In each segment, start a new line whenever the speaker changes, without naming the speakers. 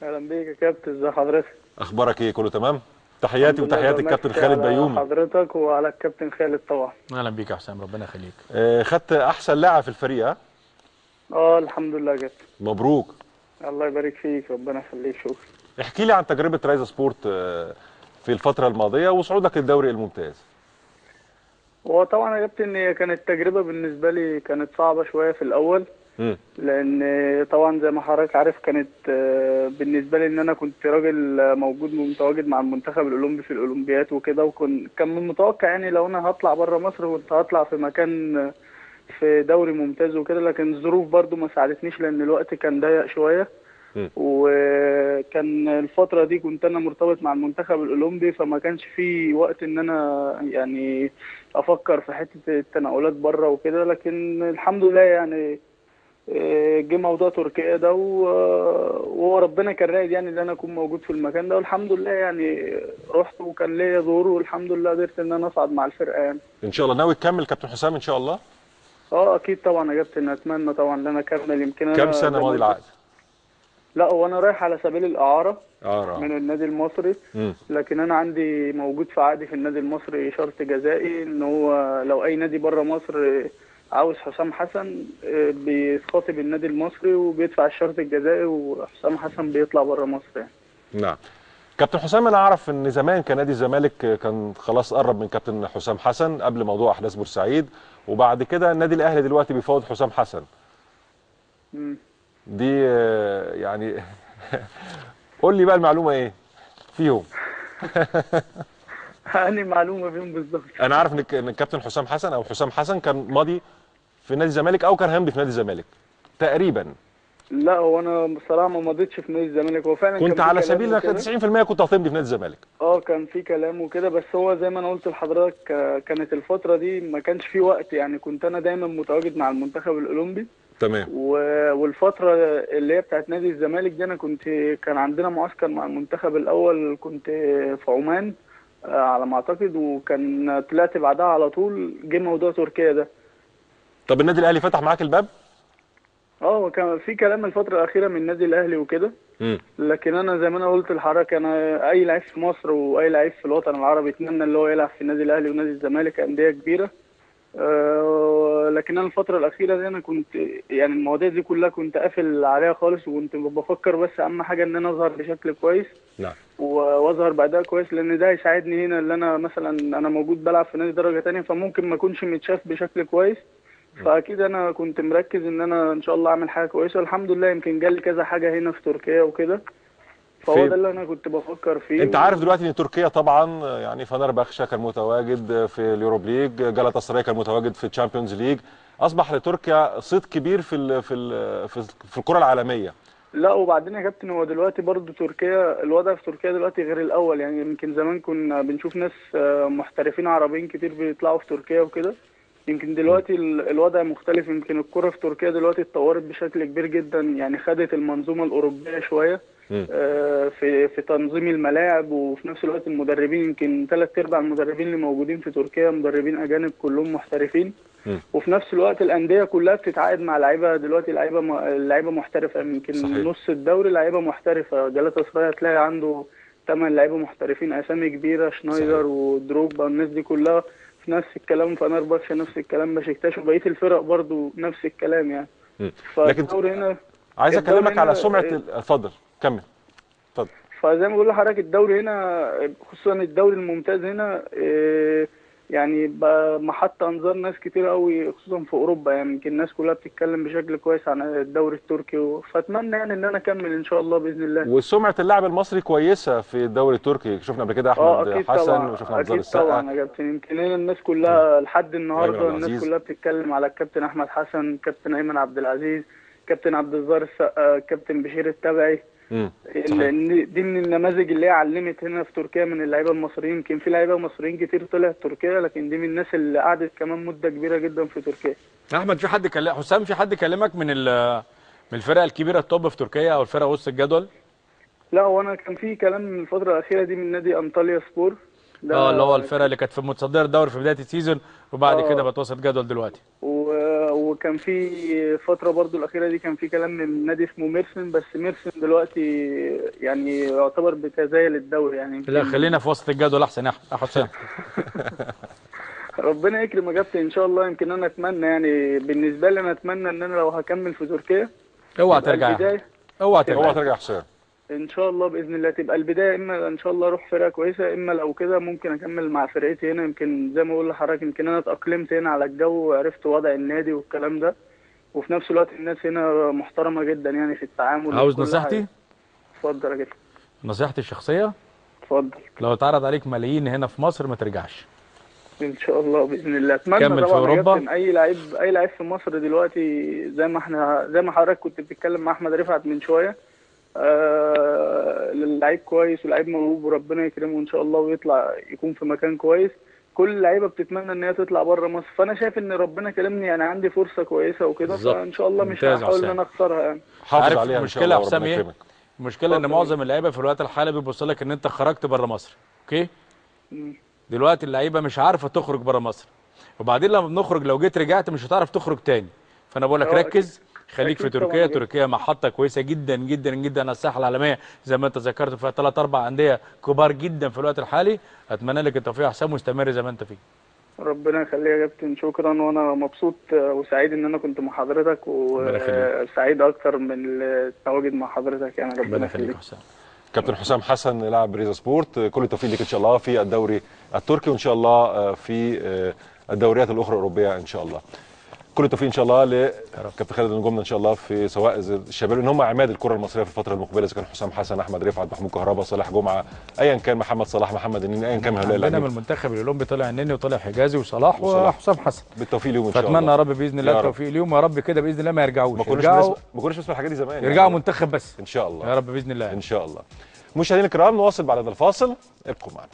اهلا بيك يا كابتن، ازي حضرتك؟
اخبارك ايه؟ كله تمام؟ تحياتي وتحيات الكابتن خالد بيومي
حضرتك وعلى الكابتن خالد طبعا.
اهلا بيك يا حسام، ربنا يخليك.
خدت احسن لاعب في الفريق؟
اه الحمد لله يا كابتن.
مبروك.
الله يبارك فيك، ربنا يخليك، شكرا.
احكي لي عن تجربه رايزا سبورت في الفترة الماضية وصعودك للدوري الممتاز.
هو طبعا يا كابتن هي كانت تجربه بالنسبة لي كانت صعبة شوية في الاول، لان طبعا زي ما حضرتك عارف كانت بالنسبة لي ان انا كنت راجل موجود ومتواجد مع المنتخب الاولمبي في الاولمبيات وكده، وكان من المتوقع يعني لو انا هطلع بره مصر كنت هطلع في مكان في دوري ممتاز وكده، لكن الظروف برضو ما ساعدتنيش لان الوقت كان ضيق شوية، وكان الفترة دي كنت انا مرتبط مع المنتخب الاولمبي، فما كانش في وقت ان انا يعني افكر في حتة التنقلات بره وكده. لكن الحمد لله يعني جه موضوع تركيا ده، وهو ربنا كان رايد يعني ان انا اكون موجود في المكان ده، والحمد لله يعني رحت وكان ليا دور، والحمد لله قدرت ان انا اصعد مع الفرقة يعني.
ان شاء الله ناوي تكمل كابتن حسام ان شاء الله؟
اه اكيد طبعا يا كابتن، اتمنى طبعا ان انا اكمل. يمكن انا
كام سنة ماضي العقد؟
لا هو انا رايح على سبيل الاعارة من النادي المصري، لكن انا عندي موجود في عقدي في النادي المصري شرط جزائي ان هو لو اي نادي بره مصر عاوز حسام حسن بيخاطب النادي المصري وبيدفع الشرط الجزائي، وحسام حسن بيطلع بره مصر يعني.
نعم. كابتن حسام، انا اعرف ان زمان كان نادي الزمالك كان خلاص قرب من كابتن حسام حسن قبل موضوع احداث بورسعيد، وبعد كده النادي الاهلي دلوقتي بيفاوض حسام حسن. دي يعني قول لي بقى المعلومة ايه فيهم؟
أنهي معلومة فيهم بالظبط؟
انا عارف ان الكابتن حسام حسن او حسام حسن كان ماضي في نادي الزمالك او كان هيمضي في نادي الزمالك تقريبا.
لا هو انا بصراحة ما مضيتش في نادي الزمالك، هو فعلا
كنت على سبيل انك 90% كنت هتمضي في نادي الزمالك.
اه كان في كلام وكده، بس هو زي ما انا قلت لحضرتك كانت الفترة دي ما كانش في وقت يعني، كنت انا دايما متواجد مع المنتخب الاولمبي.
تمام.
والفترة اللي هي بتاعت نادي الزمالك دي انا كان عندنا معسكر مع المنتخب الاول، كنت في عمان على ما اعتقد، وكان طلعت بعدها على طول جه موضوع تركيا ده.
طب النادي الاهلي فتح معاك الباب؟
اه كان في كلام الفترة الاخيرة من النادي الاهلي وكده، لكن انا زي ما انا قلت لحضرتك انا اي لعيب في مصر واي لعيب في الوطن العربي يتمنى اللي هو يلعب في النادي الاهلي ونادي الزمالك، اندية كبيرة. لكن انا الفترة الاخيرة دي انا كنت يعني المواضيع دي كلها كنت قافل عليها خالص، وكنت بفكر بس اهم حاجة ان انا اظهر بشكل كويس.
نعم.
واظهر باداء كويس، لان ده هيساعدني هنا اللي انا مثلا انا موجود بلعب في نادي درجه ثانية، فممكن ما اكونش متشاف بشكل كويس. فاكيد انا كنت مركز ان انا ان شاء الله اعمل حاجة كويسة، والحمد لله يمكن جالي كذا حاجة هنا في تركيا وكده، فهو ده اللي انا كنت بفكر فيه.
انت عارف دلوقتي ان تركيا طبعا يعني فنربخشة كان متواجد في ال Europa League، جالاتا سراي كان متواجد في ال Champions League، اصبح لتركيا صيت كبير في ال في ال في الكره العالمية.
لا وبعدين يا كابتن هو دلوقتي برضو تركيا الوضع في تركيا دلوقتي غير الاول يعني، يمكن زمان كنا بنشوف ناس محترفين عربيين كتير بيطلعوا في تركيا وكده، يمكن دلوقتي الوضع مختلف. يمكن الكرة في تركيا دلوقتي اتطورت بشكل كبير جدا يعني، خدت المنظومة الأوروبية شوية في تنظيم الملاعب، وفي نفس الوقت المدربين يمكن 3/4 المدربين اللي موجودين في تركيا مدربين أجانب كلهم محترفين. وفي نفس الوقت الأندية كلها بتتعاقد مع لعيبة دلوقتي، لعيبة محترفة، يمكن صحيح. نص الدوري لعيبة محترفة. جالاتا سراي هتلاقي عنده 8 لعيبة محترفين، أسامي كبيرة، شنايدر ودروجبا والناس دي كلها. في نفس الكلام فنربخشة، نفس الكلام بشكتاش، وبقية الفرق برضو نفس الكلام يعني.
لكن هنا عايز اكلمك على سمعه اتفضل كمل اتفضل.
فزي ما بقول لحضرتك الدوري هنا خصوصا الدوري الممتاز هنا يعني محط انظار ناس كتير قوي خصوصا في اوروبا يعني، يمكن الناس كلها بتتكلم بشكل كويس عن الدوري التركي، فاتمنى يعني ان انا اكمل ان شاء الله باذن الله.
وسمعه اللاعب المصري كويسة في الدوري التركي، شفنا قبل كده احمد حسن وشفنا عبد السقا.
طبعا يا كابتن، يمكن هنا الناس كلها لحد النهارده الناس كلها بتتكلم على الكابتن احمد حسن، كابتن ايمن عبد العزيز، كابتن عبد الظاهر السقا، كابتن بشير التبعي. دي من النماذج اللي هي علمت هنا في تركيا من اللعيبة المصريين. يمكن في لعيبة مصريين كتير طلعت تركيا، لكن دي من الناس اللي قعدت كمان مده كبيرة جدا في تركيا.
احمد، في حد كلم حسام، في حد كلمك من الفرق الكبيرة ال top في تركيا او الفرق وسط الجدول؟
لا هو انا كان في كلام من الفترة الاخيرة دي من نادي انطاليا سبور،
اللي هو الفرقة اللي كانت في متصدره الدوري في بداية ال season وبعد كده بقت وسط جدول دلوقتي.
وكان في فترة برضو الاخيرة دي كان في كلام من نادي اسمه ميرسن، بس ميرسن دلوقتي يعني يعتبر بتزايل الدوري يعني.
لا خلينا في وسط الجدول احسن يا حسام.
ربنا يكرم يا كابتن ان شاء الله. يمكن انا اتمنى يعني بالنسبة لي انا اتمنى ان انا لو هكمل في تركيا.
اوعى ترجع، اوعى ترجع،
اوعى ترجع يا حسام
ان شاء الله باذن الله. تبقى البداية اما ان شاء الله اروح فرقه كويسة، اما لو كده ممكن اكمل مع فرقتي هنا. يمكن زي ما بقول لحضرتك يمكن انا اتاقلمت هنا على الجو وعرفت وضع النادي والكلام ده، وفي نفس الوقت الناس هنا محترمه جدا يعني في التعامل.
عاوز نصيحتي؟
اتفضل يا كابتن.
نصيحتي الشخصية؟
اتفضل.
لو اتعرض عليك ملايين هنا في مصر ما ترجعش.
ان شاء الله باذن الله. اتمنى
كمل في اوروبا.
اي لعيب، اي لعيب في مصر دلوقتي زي ما احنا، زي ما حضرتك كنت بتتكلم مع احمد رفعت من شوية، اللعيب كويس ولاعيب موهوب وربنا يكرمه ان شاء الله ويطلع يكون في مكان كويس. كل اللعيبة بتتمنى ان هي تطلع بره مصر، فانا شايف ان ربنا كلمني يعني عندي فرصة كويسة وكده، فان شاء الله مش هحاول ان انا اخسرها يعني.
حافظ عليها ان شاء الله.
المشكلة يا حسام ايه؟ المشكلة ان معظم اللعيبة في الوقت الحالي بيبص لك ان انت خرجت بره مصر، okay؟ دلوقتي اللعيبة مش عارفه تخرج بره مصر، وبعدين لما بنخرج لو جيت رجعت مش هتعرف تخرج تاني. فانا بقول لك ركز، خليك في تركيا. تركيا محطة كويسة جدا جدا جدا على الساحة العالمية زي ما انت ذكرت، فيها 3 4 اندية كبار جدا في الوقت الحالي. اتمنى لك التوفيق يا حسام واستمر زي ما انت فيه.
ربنا يخليك يا كابتن، شكرا. وانا مبسوط وسعيد ان انا كنت مع حضرتك، وسعيد اكتر من التواجد مع حضرتك يعني. ربنا يخليك
يا حسام.
كابتن حسام حسن لاعب ريزا سبورت، كل التوفيق لك ان شاء الله في الدوري التركي، وان شاء الله في الدوريات الاخرى الاوروبية ان شاء الله. كل التوفيق ان شاء الله لكابتن خالد نجومنا ان شاء الله في سواء الشباب ان هم عماد الكره المصرية في الفترة المقبلة، اذا كان حسام حسن، احمد رفعت، محمود كهربا، صالح جمعه، ايا كان، محمد صلاح، محمد النني، ايا كان من هؤلاء
اللاعبين. عندنا من المنتخب الاولمبي طلع النني وطلع حجازي وصلاح وحسام حسن.
بالتوفيق ليهم ان شاء الله.
اتمنى يا رب باذن الله التوفيق ليهم يا رب كده باذن الله، ما يرجعوش.
ما كناش بنسمع الحاجات دي زمان،
يرجعوا منتخب بس
ان شاء الله
يا رب باذن الله.
ان شاء الله. مشاهدينا الكرام نواصل بعد هذا الفاصل، ابقوا معنا.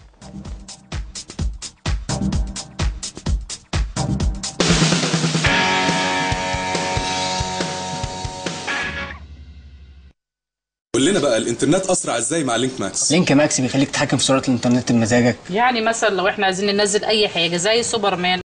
قول لنا بقى الانترنت اسرع ازاي مع لينك ماكس؟
لينك ماكس بيخليك تتحكم في سرعة الانترنت بمزاجك.
يعني مثلا لو احنا عايزين ننزل اي حاجة زي سوبرمان